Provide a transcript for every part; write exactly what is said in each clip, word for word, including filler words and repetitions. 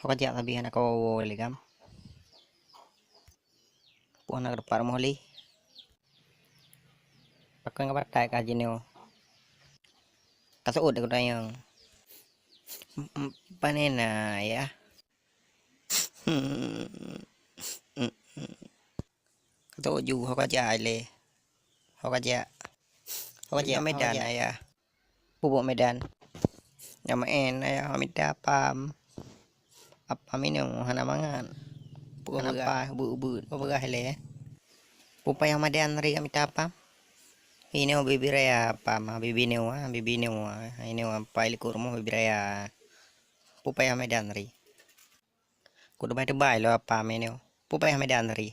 Ho kajak sabe hana kawoe-woe lé gam. Puih na keudeupat rumoh lé. Pakon ka batai ka jinoe. Ka seuôt ku tanyong. Em, em, pane na, ya? Ka seuôt ju, ho kajak lé. Ho kajak. Ho kajak Medan, ya. Peubuet Medan. Nyang meu'en, ayah, mita apam. Apam inoe hana mangat. Hana paih, ubeuet-ubeuet. Peue peugah lé? Peue payah Medan ri ka mita apam? Inoe bibi raya apam, bibi inoe, bibi inoe. Inoe pai likot rumoh bibi raya. Peue payah Medan ri? Ku teubai-teubai lom apam inoe. Peue payah Medan ri?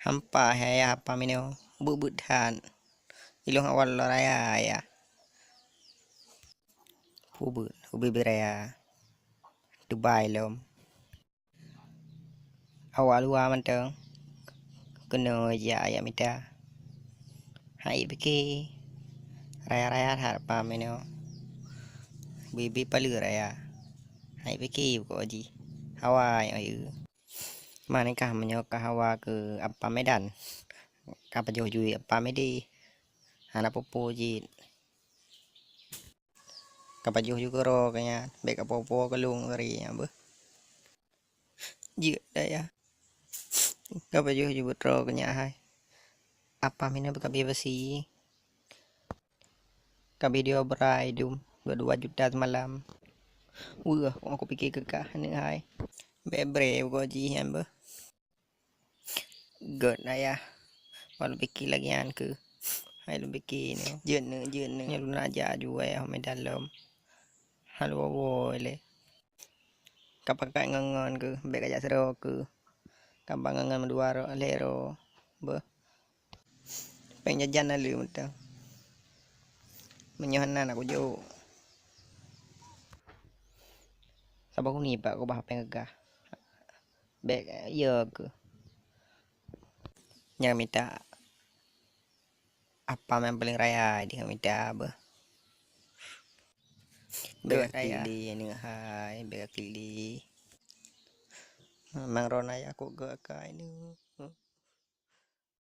Hampa hai ayah apam inoe, ubeuet-ubeuet that. Ilôn awai lôn raya, ayah. Ubeuet, ubeuet raya. Teubai lom. Awak luwa mantong. Keunoe jak ayah mita. Hai pike. Raya-raya that apam inoe. Bibi paleue raya. Hai pike buko jih. Hawa nyoe. Meunikah meunyoe ka hawa keu apam Medan, ka pajoh ju apam idéh, hana popo jih. Ka pajoh ju keudroe keu nyan, bék ka popo keu lôn keuri nyan beuh. Jeuet dayah. Ka pajoh ju beudroe keu nyan hai. Apam inoe ka bie basi. Ka bie dua brai dum, dua dua juta seumalam. Weueh, kok ku pike keu kah aneuk hai. Bék bre buko jih nyan beuh. Göt ayah. Wah lôn pike lagèe nyan keuh. Hai lôn pike nyoe. Jeuet nyoe, jeuet nyoe. Nyoe lôn ajak ju ayah Medan lom. Hana woe-woe lé. Ka pakat ngon-ngon keuh, bék kajak sidroe keuh. Ka ba ngon-ngon meudua droe, lhèe droe. Beuh. Péng jajan na le mantong. Meunyoe hana na kujok. Saboh kuni bak kubah péng gah. Bék, iya keuh. Nyang mita apam nyang paleng raya di mita beuh. Bék kili ni hai, bék kili. Mang ron ayah kok geukai ni.